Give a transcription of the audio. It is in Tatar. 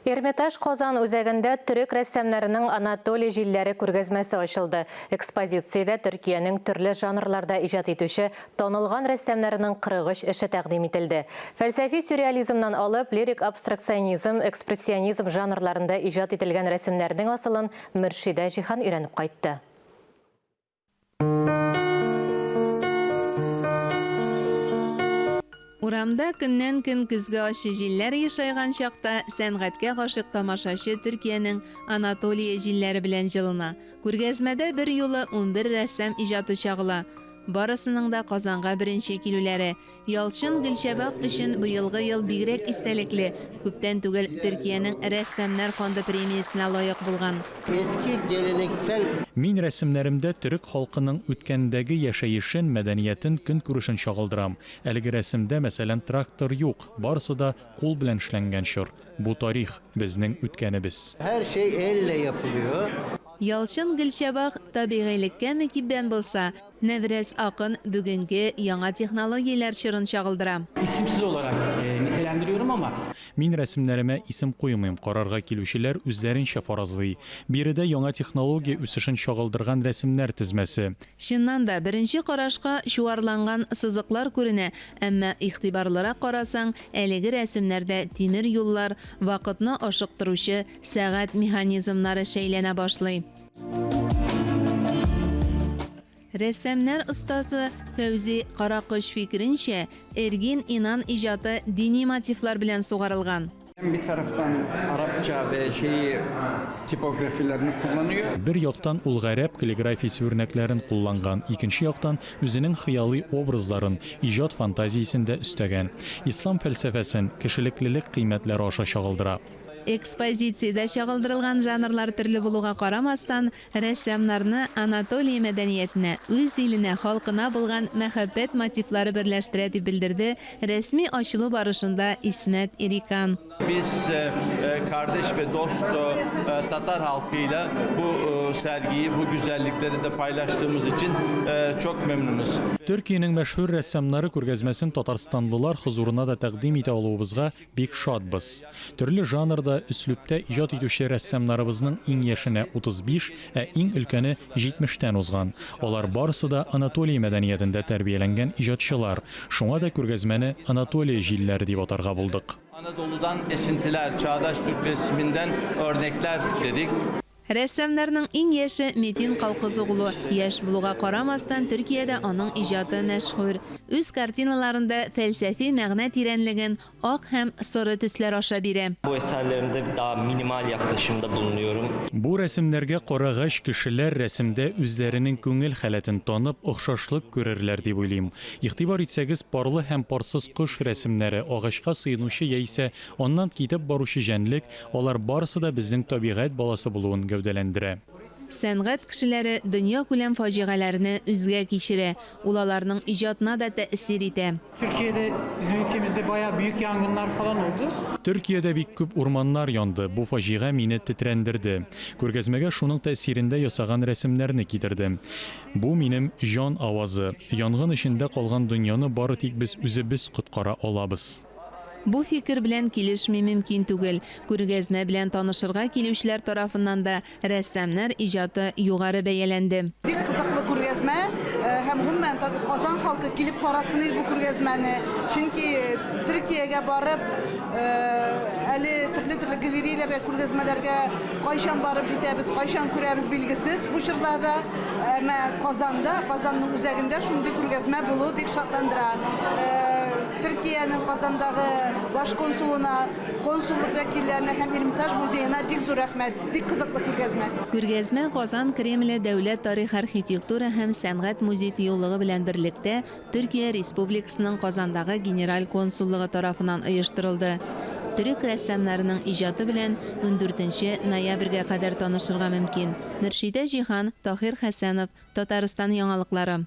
Эрмитаж Казан үзәгендә төрек рәссамнарының Анатолий җилләре күргәзмәсе ачылды. Экспозициядә Төркиянең төрле жанрларда иҗат итүче танылган рәссамнарының 43 эше тәкъдим ителде. Фәлсәфи сюрреализмнан алып, лирик абстракционизм, экспрессионизм жанрларында иҗат ителгән рәсемнәрнең асылын Мөршидә Җиһан өйрәнеп кайтты. Урамда көннән-көн көзге ачы җилләр ешайган чакта сәнгатькә гашыйк тамашачы Төркиянең Анатолия җилләре белән җылына. Күргәзмәдә берьюлы 11 рәссам иҗаты чагыла. Барысының да Казанга беренче килүләре. Ялчын Гөлчәбак өчен быелгы ел бигрәк истәлекле, күптән түгел Төркиянең Рәссамнар фонды премиясенә лаек булган. Eski geleneksel. Мин рәсемнәремдә төрек халкының үткәндәге яшәешен, мәдәниятен, көнкүрешен чагылдырам. Әлеге рәсемдә, мәсәлән, трактор юк, барысы да кул белән эшләнгән чор. Бу тарих, безнең үткәнебез. Her şey elle yapılıyor. Ялчын Гөлчәбак табигыйлеккә мөкиббән булса, Нәврәз акын бүгенге яңа технологияләр чорын чагылдыра. Isimsiz olarak nitelendiriyorum ama. Мин рәсемнәремә исем куймыйм, карарга килүчеләр үзләренчә фаразлый. Биредә яңа технология үсешен чагылдырган рәсемнәр тезмәсе. Чыннан да, беренче карашка чуарланган сызыклар күренә, әмма игътибарлырак карасаң, әлеге рәсемнәрдә тимер юллар, вакытны ашыктыручы сәгать механизмнары шәйләнә башлый. Рәссамнар остасы Фәүзи Каракош фикеренчә, Эргин Инан иҗаты дини мотивлар белән сугарылган. Bir taraftan Arapça ve şeyi tipografilerini kullanıyor. Бер яктан ул гарәп каллиграфиясе үрнәкләрен кулланган, икенче яктан үзенең хыялый образларын, иҗат фантазиясен дә өстәгән. Ислам фәлсәфәсен кешелеклелек кыйммәтләре аша чагылдыра. Экспозициядә чагылдырылган жанрлар төрле булуга карамастан, рәссамнарны Анатолия мәдәниятенә, үз иленә, халкына булган мәхәббәт мотивлары берләштерә, дип белдерде рәсми ачылу барышында Исмәт Ирикан. Biz kardeş ve dost Tatar halkıyla bu sergiyi, bu güzellikleri de paylaştığımız için çok memnunuz. Төркиянең мәшһүр рәссамнары күргәзмәсен татарстанлылар хозурына да тәкъдим итә алуыбызга Бик шатбыз. Төрле жанрда, өслүбтә иҗат итүче рәссамнарыбызның иң яшенә 35, ә иң өлкәне 70 тән узган. Алар барысы да Анатолия мәдәниятендә тәрбияләнгән иҗатчылар. Шуңа да күргәзмәне Анатолия җилләре дип атарга булдык. Anadolu'dan esintiler, çağdaş Türk resminden örnekler dedik. Рәссамнарның иң яше Метин Калкозоглу. Яшь булуга карамастан, Төркиядә аның иҗаты мәшһүр. Үз картиналарында фәлсәфи мәгънә тирәнлеген ак һәм соры төсләр аша бирә. Бу әсәрләремдә daha minimal yaklaşımda bulunuyorum. Бу рәсемнәргә карагач, кешеләр рәсемдә үзләренең күңел халәтен танып, охшашлык күрерләр дип уйлыйм. Игътибар итсәгез, парлы һәм парсыз кош рәсемнәре, агачка сыенучы яисә аннан китеп баручы җәнлек, Алар барысы да безнең табигать баласы булуын гәүдәләндерә. Сәнгать кешеләре дөньякүләм фаҗигаләрне үзгә кичерә, ул аларның иҗатына да тәэсир итә. Türkiye'de, bizim ülkemizde bayağı büyük yangınlar falan oldu. Төркиядә бик күп урманнар янды, бу фаҗига мине тетрәндерде. Күргәзмәгә шуның тәэсирендә ясаган рәсемнәрне китердем. Бу минем җан авазы. Янгын эчендә калган дөньяны бары тик без үзебез коткара алабыз. Бу фикер белән килешми мөмкин түгел. Күргәзмә белән танышырга килүчеләр тарафыннан да рәссамнар иҗаты югары бәяләнде. Бик кызыклы күргәзмә һәм гомумән Казан халкы килеп карасын иде бу күргәзмәне. Чөнки Төркиягә барып, әле төрле-төрле галереяләргә, күргәзмәләргә кайчан барып җитәбез, кайчан күрәбез билгесез бу чорларда. Әмма Казанда, Казанның үзәгендә шундый күргәзмә булу бик шатландыра. Төркиянең Казандагы баш консулына, консуллык вәкилләренә һәм Эрмитаж музеена бик зур рәхмәт. Бик кызыклы күргәзмә. Күргәзмә Казан Кремле дәүләт тарих-архитектура һәм сәнгать музей-тыюлыгы белән берлектә Төркия Республикасының Казандагы Генераль консуллыгы тарафыннан оештырылды. Төрек рәссамнарының иҗаты белән ундүртенче ноябрьгә кадәр танышырга мөмкин. Мөршидә Җиһан, Таһир Хәсәнов, Татарстан яңалыклары.